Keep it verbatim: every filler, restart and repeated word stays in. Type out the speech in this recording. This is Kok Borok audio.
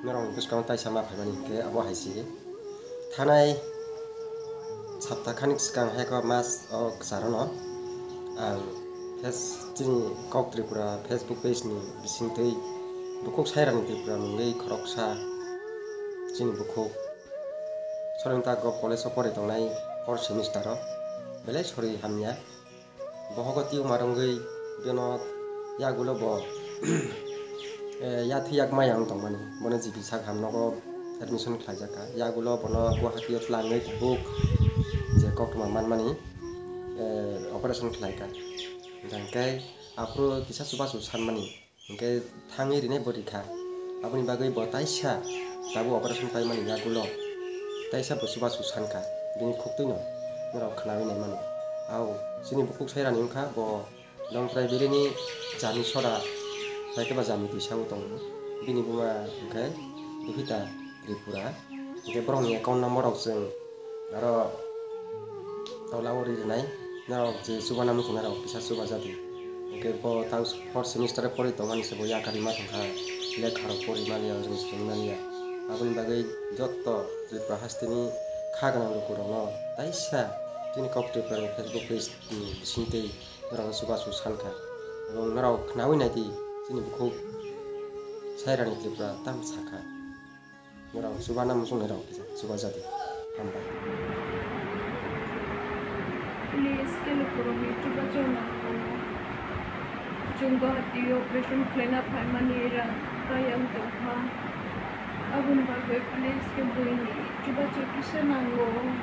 Norokni bwskango taisa ma phaimani hinkhe abo hai se. Thanai sapta khani swkang hai khe mas o kwcharono ang face-, chini Kok Tripura Facebook page ni bisingtwi bukhuk Sairani Tripura mungwi khoroksa chini bukhuk Sorinta Gop College o pori tongnai fourth semester o belai sori hamya. Bohogo tumor wngwi beno yagulo bo, eh, yathwi yak maya wng tongmani. Bono G B sak hamnogo admission khlaijak kha. Yagulo bono Guwahati o twlangwi tabuk je koktwma manmani, eh, operation khlaikha. Hingkhe aphuru kisa chubachu sanmani. Hingkhe thangwi rinai bo rikha. Aboni bagwi bo taisa tabuk operation paimani yagulo taisa bo chubachu sankha bini khuktwino norok khnawi naimano. Au chini bukhuk Sairani wngkha bo Longtrai Valley ni Jami Sora hai khe ba Jami twi sao tongo. Bini buma hwnkhe Duhita Tripura. Hingkhe borokni account number rok chwng aro tola o ri rwnai, norok je chuba nang muchung nai rok kisa chuba jadi. Hingkhe bo tang fourth semester o pori tongmani se bo yakarima tongkha, lekha rok pori manya, ring simi manya. Aboni bagwi joto Tripura hasteni kha gwnang lukurokno taisa chini Kok Tripura ni Facebook page ni bisingtwi norok chubachu sankha. Ebong norok khnawi naidi chini bukhuk Sairani Tripura tamo sakha. Norok chuba nang muchung nai rok kisa chuba jadi. Hambai. Please, khe lukurokni chubachu nangmano. Chwng Guwahati operation khlaina phaimani rang kaya wng tongkha. Aboni bagwi please khe buini chubachu kisa nango.